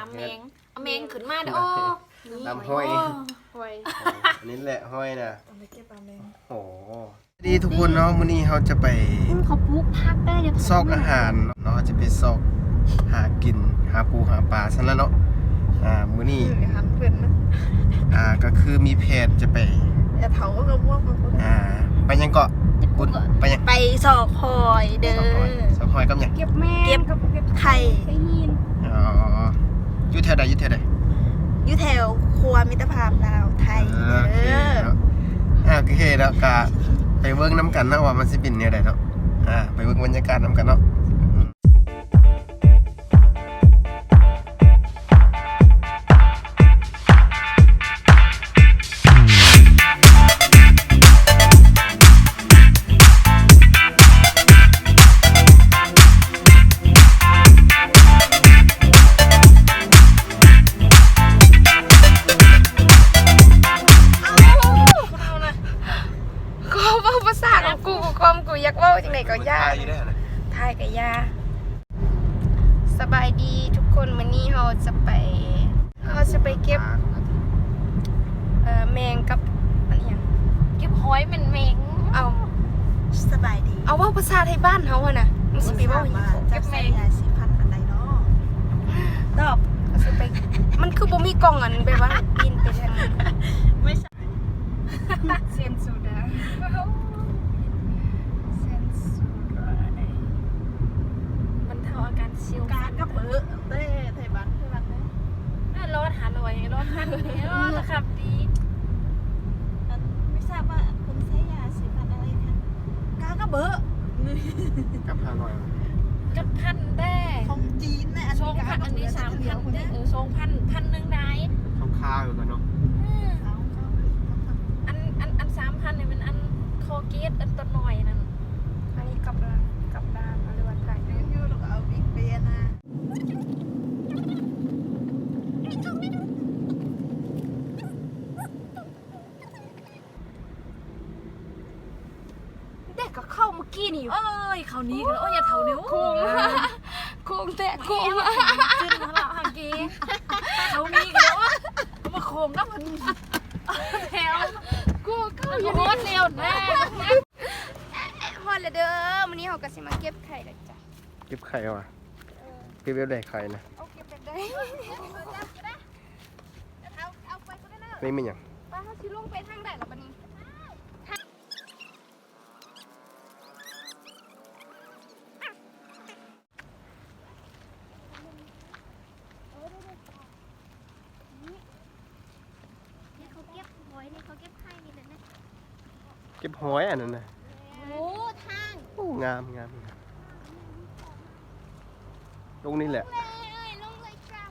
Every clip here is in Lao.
ຕຳແມງ ເອົາແມງຂຶ້ນມາເດີ້ ໂອ້ ຕຳຫອຍ ໂອ້ ຫອຍ ນີ້ແຫຼະຫອຍນະ ຕ້ອງໄປເກັບເອົາແມງ ໂອ້ ດີທຸກຄົນເນາະ ມື້ນີ້ເຮົາຈະໄປ ອືມ ເຂົາປູກຜັກໄດ້ ຊອກອາຫານເນາະ ເຮົາຈະໄປຊອກຫາກິນ ຫາປູຫາປາຊັ້ນລະເນາະ ອ່າ ມື້ນີ້ ອືມ ອາຫານເພິ່ນນະ ອ່າ ກໍຄືມີແຜນຈະໄປ ແຕ່ເຖົ້າກໍບໍ່ ອ່າ ໄປຫຍັງເກາະ? ໄປຫຍັງ? ໄປຊອກຫອຍເດີ້ ຊອກຫອຍ ຊອກຫອຍກັບຫຍັງ? ເກັບແມງ ເກັບໄຂ່ ອໍ ຢູ່ແຖວໃດ? ຢູ່ແຖວໃດ? ຢູ່ແຖວຂົວມິດຕະພາບລາວໄທ ເອີ ເດີ ໂອເຄເນາະ ອ່າ ໂອເຄເນາະ ກະໄປເບິ່ງນຳກັນເນາະວ່າມັນຊິເປັນແນວໃດເນາະ ອ່າ ໄປເບິ່ງບັນຍາກາດນຳກັນເນາະ. ເອົາ ເອົານະ ກູເວົ້າພາສາຂອງກູ ກູຄອມ ກູຢາກເວົ້າຈັ່ງໃດກໍຢ່າ ຖ່າຍຢູ່ເດ້ ຖ່າຍກໍຢ່າ. ສະບາຍດີທຸກຄົນ ມື້ນີ້ເຮົາຈະໄປ ເຮົາຈະໄປເກັບ ເອີ ແມງກັບ ອັນຫຍັງ ເກັບຫອຍແມ່ນແມງ ເອົາ ສະບາຍດີ ເອົາ ເວົ້າພາສາໄທບ້ານເຮົາຫັ້ນນະ ມັນຊິໄປເວົ້າຫຍັງ ເກັບແມງ ໃຊ້ຢາສີຟັນອັນໃດເນາະ ຕອບ ເຮົາຊິໄປ ມັນຄືບໍ່ມີກ່ອງອັນແບບວ່າປິ່ນໄປທາງນັ້ນ ເຊັນຊູດາ ເຊັນຊູດາ ບັນເທົາອາການສິວ ກາກະເບີເດ້ ໄທບ້ານ ໄທບ້ານເດ້ ລອດຫ້າຮ້ອຍ ລອດພັນ ລອດລະຄັບດີ ອັນ ໄມ່ຊາບວ່າເພິ່ນໃຊ້ຢາສີຟັນອະໄລຄະ ກາກະເບີ ກັບຫ້າຮ້ອຍ ກັບພັນເດ້ ຂອງຈີນນະ ອັນນີ້ສາມພັນເດ້ ເອີ ສອງພັນ ພັນໜຶ່ງໄດ້ ເຂົາຄາຢູ່ກັນເນາະ ເອີ ອັນ ອັນ ອັນສາມພັນນີ້ແມ່ນອັນຄໍເກດ ອັນໂຕນ້ອຍນັ້ນ ອັນນີ້ກັບດ້ານ ກັບດ້ານ ເອົາເລີຍວ່າຖ່າຍ ຢູ່ໆ ແລ້ວກໍເອົາວິກໄປອັນນະ ເດັກກໍເຂົ້າມື້ກີ້ນີ້ຢູ່ ເອີຍ ເຂົ້ານີ້ກໍ ໂອ້ຍ ຢ່າເຖົ້ານີ້ ໂຄ້ງ ໂຄ້ງແທ້ ໂຄ້ງ ຂຶ້ນມາແລ້ວຫາກີ້ ເຂົ້ານີ້ກໍ ໂອ້ຍ ມາໂຄ້ງນຳເພິ່ນແຖວ ກູເຂົ້າຢູ່ນີ້ ຮອດແລ້ວນະ ຮອດແລ້ວເດີ ມື້ນີ້ເຮົາກໍຊິມາເກັບໄຂ່ແລ້ວຈ້ະ ເກັບໄຂ່ຫວາ? ເອີ ເກັບແບບໃດໄຂ່ນະ? ເອົາເກັບແບບໃດ? ນີ້ແມ່ນຫຍັງ? ໄປ ເຮົາຊິລົງໄປທາງໃດລະບາດນີ້? ນີ້ເຂົາເກັບຫອຍ ນີ້ເຂົາເກັບໄຂ່ນີ້ແຫຼະນະ ເກັບຫອຍອັນນັ້ນນະ ໂອ້ ທາງ ໂອ້ ງາມ ງາມ ງາມ ລົງນີ້ແຫຼະ ລົງເລີຍ ເອີຍ ລົງເລີຍຈ້າ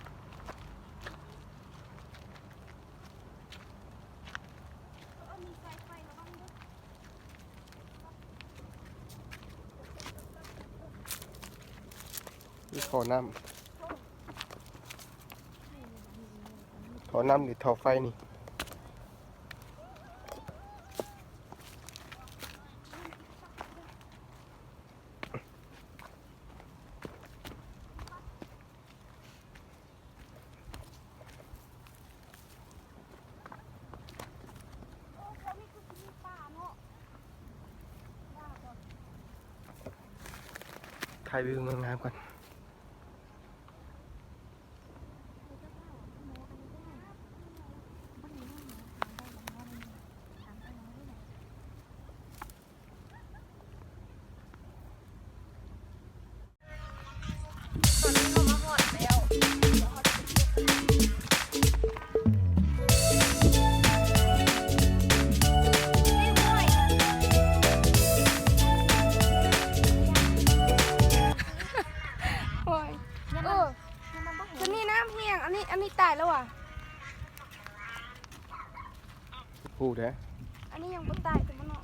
ເອີ ມີສາຍໄຟ ລະວັງເດີ. ນີ້ທໍ່ນ້ຳ ທໍ່ນ້ຳ ຫຼື ທໍ່ໄຟນີ້. ຖ່າຍວິວງາມໆກ່ອນ. ຕອນນີ້ເຮົາມາຮອດແລ້ວ ໂອ້ຍ ໂອ້ ຕົວນີ້ນ້ຳແຫ້ງ ອັນນີ້ ອັນນີ້ຕາຍແລ້ວຫວາ? ຮູ້ເດ້ ອັນນີ້ຍັງບໍ່ຕາຍ ແຕ່ມັນເນາະ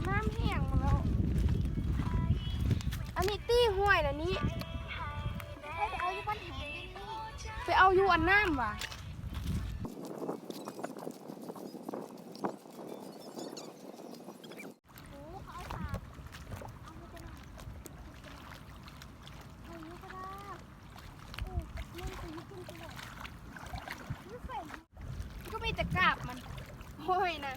ນ້ຳແຫ້ງໝົດແລ້ວ ອັນນີ້ຕີຫ້ວຍລະນີ້ ໄປເອົາຢູ່ບ້ານແຮງ ໄປເອົາຢູ່ອັນນ້ຳຫວາ? ໂອ້ ເຂົາເອົາສາມ ເອົາ ໂອ້ຍນະ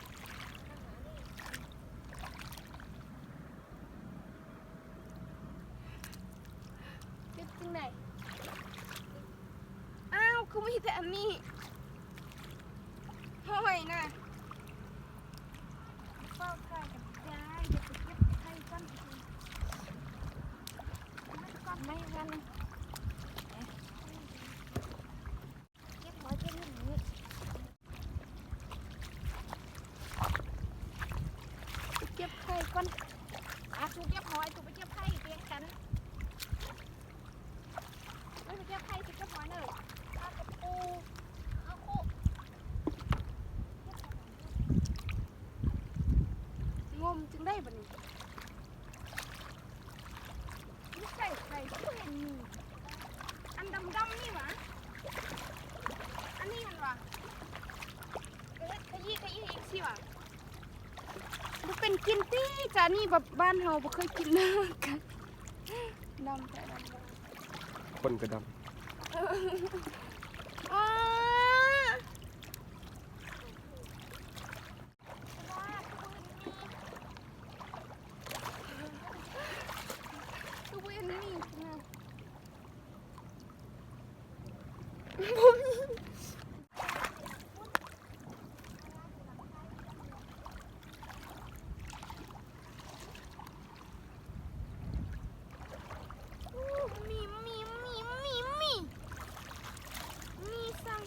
ເກັບຈັ່ງໃດ? ອ້າວ ຄືມີແຕ່ອັນນີ້? ໂອ້ຍນະ ເຝົ້າຖ່າຍກັນໄດ້ ດຽວໄປເກັບໄຂ່ກ່ອນ ໄດ້ວັນ ເກັບຫອຍເກັບຫຍັງນີ້ ໄປເກັບໄຂ່ກ່ອນ ອາ ສູເກັບຫອຍ ສູໄປເກັບໄຂ່ ປຽນກັນ ໄປເກັບໄຂ່ ຊິເກັບຫອຍເດີ ເອົາກະປູ ເອົາຄຸ ງົມຈັ່ງໃດບັດນີ້? ຢູ່ໃສ ໃສ ຄືເຫັນມີ ອັນດຳໆນີ້ຫວາ? ອັນນີ້ຫັ້ນຫວາ? ເຮັດຂະຢີ້ຂະຢີ້ອີກຊິຫວາ? ບໍ່ເປັນກິນຕິ ຈານນີ້ ບ- ບ້ານເຮົາບໍ່ເຄີຍກິນເລີຍ ດຳແທ້ ດຳ ຄົນກໍດຳ ໂອ້ ຄືບໍ່ເຫັນມີນະ ບໍ່ມີ ມີ ມີ ມີ ມີ ມີ ມີ ມີ ຊັ້ນ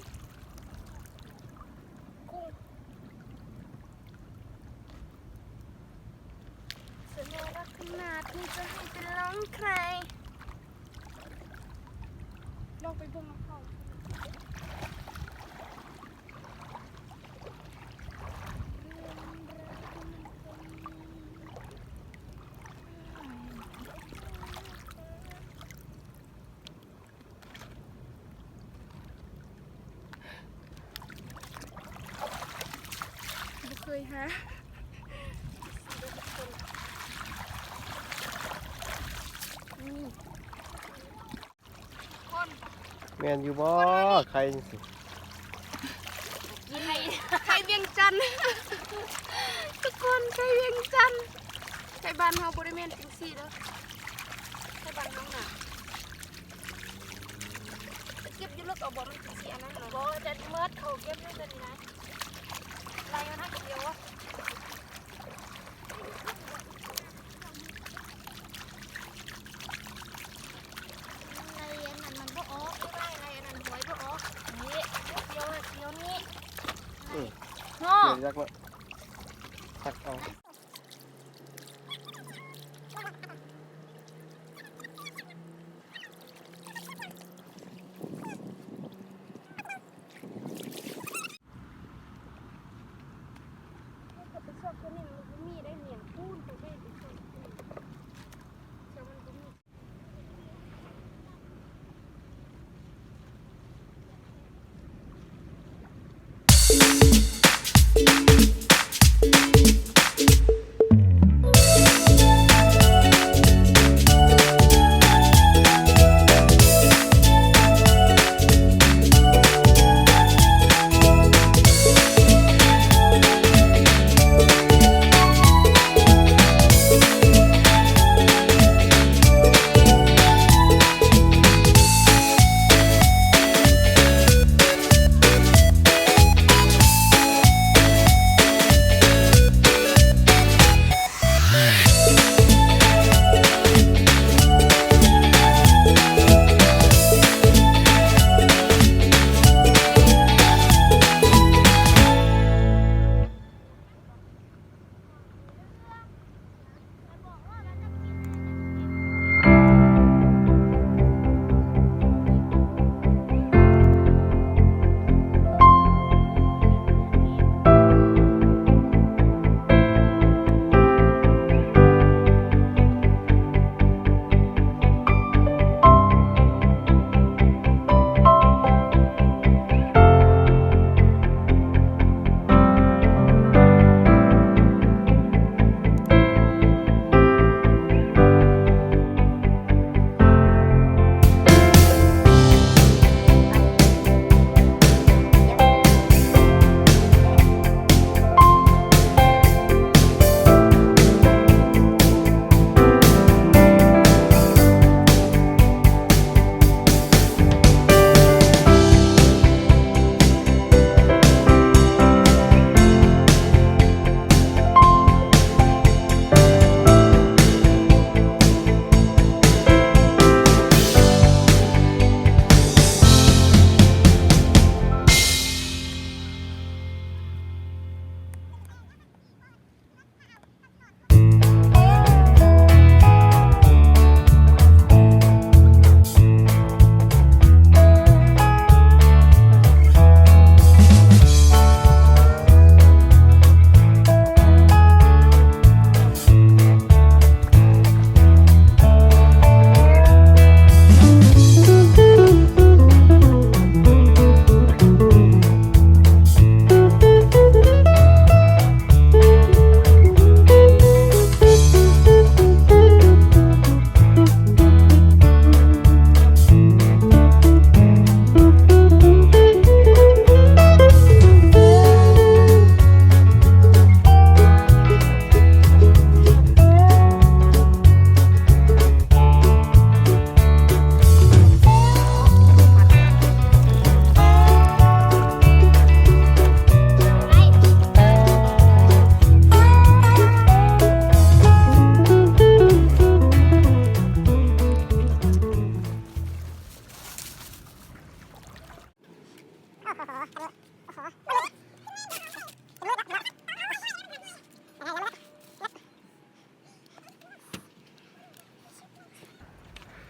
ກູ ສະແນວລັກຂະນາດນີ້ຈະໃຫ້ໄປລອງໃຄ ລອງໄປເບິ່ງນຳເຂົາ. ບໍ່ເຄີຍຫາ ນີ້ ແມ່ນຢູ່ບໍ່? ໄຂ່ຈັ່ງຊີ້ ໄຂ່ ໄຂ່ວຽງຈັນ ທຸກຄົນ ໄຂ່ວຽງຈັນ ໄຂ່ບ້ານເຮົາບໍ່ໄດ້ແມ່ນຈັ່ງຊີ້ເດີ ໄຂ່ບ້ານເຮົານະ ໄປເກັບຢູ່ເລິກເອົາບໍ່? ມັນຄືຊິອັນນັ້ນເນາະ ບໍ່ ແຕ່ເມີດເຂົາເກັບຢູ່ແຕ່ນີ້ນະ ໄລ່ມັນຫັ້ນດຽວ ໄລ່ອັນນັ້ນມັນບໍ່ອອກ ໄລ່ ໄລ່ອັນນັ້ນຫອຍບໍ່ອອກ ນີ້ ດຽວ ດຽວນີ້ ອືມ ເນາະ ເອົາ ໄປຊອກຕົວນີ້ມັນບໍ່ມີໄດ້ ເໜືອງປູນໂຕເອງໄປຊອກຕົວນີ້ ແຕ່ມັນບໍ່ມີ.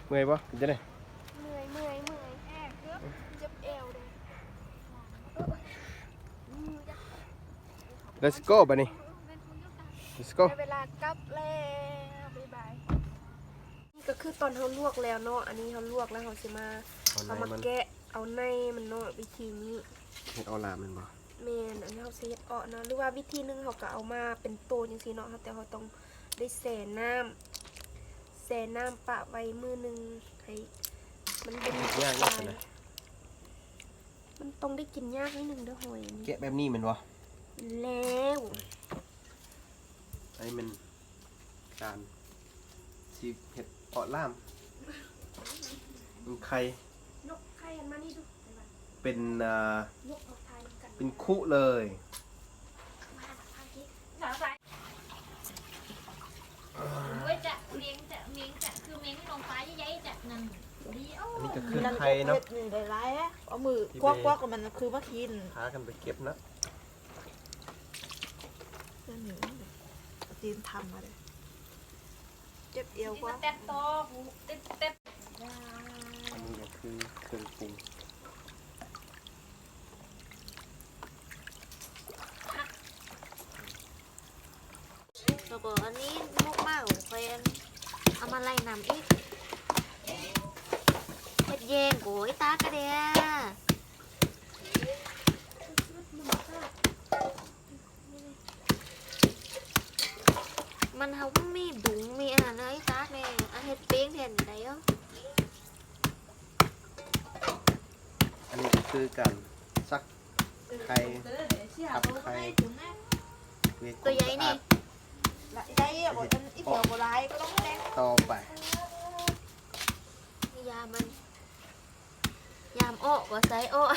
ເມື່ອຍບໍ່? ເປັນຈັ່ງໃດ? ເມື່ອຍ ເມື່ອຍ ເມື່ອຍ ເຈັບແອວເດ້. Let's go ບັດນີ້ Let's go ໄດ້ເວລາກັບແລ້ວ ບາຍບາຍ. ນີ້ກໍຄືຕອນເຮົາລວກແລ້ວເນາະ ອັນນີ້ເຮົາລວກແລ້ວ ເຮົາຊິມາ ເອົາໃນມັນ ເອົາມາແກະເອົາໃນມັນເນາະ ວິທີນີ້. ເຮັດເອາະລາບແມ່ນບໍ່? ແມ່ນ ອັນນີ້ເຮົາຊິເຮັດເອາະເນາະ ຫຼືວ່າວິທີໜຶ່ງເຮົາກໍເອົາມາເປັນໂຕຈັ່ງຊີ້ເນາະ ແຕ່ເຮົາຕ້ອງໄດ້ແຊ່ນ້ຳ ແຊ່ນ້ຳປະໄວ້ມື້ໜຶ່ງໃຫ້ມັນເປັນ ມັນຕ້ອງໄດ້ກິນຍາກໜ້ອຍໜຶ່ງເດີຫອຍອັນນີ້. ແກະແບບນີ້ແມ່ນບໍ່? ແລ້ວ ອັນນີ້ແມ່ນການຊິເຮັດເອາະລາບ ມັນໄຂ່ ຍົກໄຂ່ຫັ້ນມານີ້ດູ ເປັນ ອ່າ ຍົກມາຖ່າຍນຳກັນ ເປັນຄຸເລີຍ. ອັນນີ້ກໍຄືໄຂ່ເນາະ ເອົາມືຄວັກໆ ມັນຄືມາກິນ ພາກັນໄປເກັບເນາະ. ຈີນທຳມາເດ້ ເຈັບອຽວກວ່າ ແຕັດຕໍ່ ເຕັດ ເຕັດ. ອັນນີ້ກໍຄືເຄື່ອງປຸງ ແລ້ວກໍອັນນີ້ໝົກໝາກຂ້ອຍ ອັນ ເອົາມາໄລ່ນ້ຳອີກ ເຮັດແຍງ ໂອ້ຍ ຕາກະແດ. ມັນເຮົາມີດຸງມີອັນນັ້ນໃຫ້ຕາກແດ່ ອາ ເຮັດເປ້ງແທນໄດ້ເນາະ. ອັນນີ້ກໍຄືການຊັກໄຂ່ ພັບໄຂ່ ເວກຄວາມສະອາດ ໄດ້ ໄດ້ ອີກແລ້ວບໍ່ຫຼາຍກໍຕ້ອງແຕ່ງຕໍ່ໄປ. ຢາມັນ ຢາມເອາະບໍ່ໃສ່ເອາະ.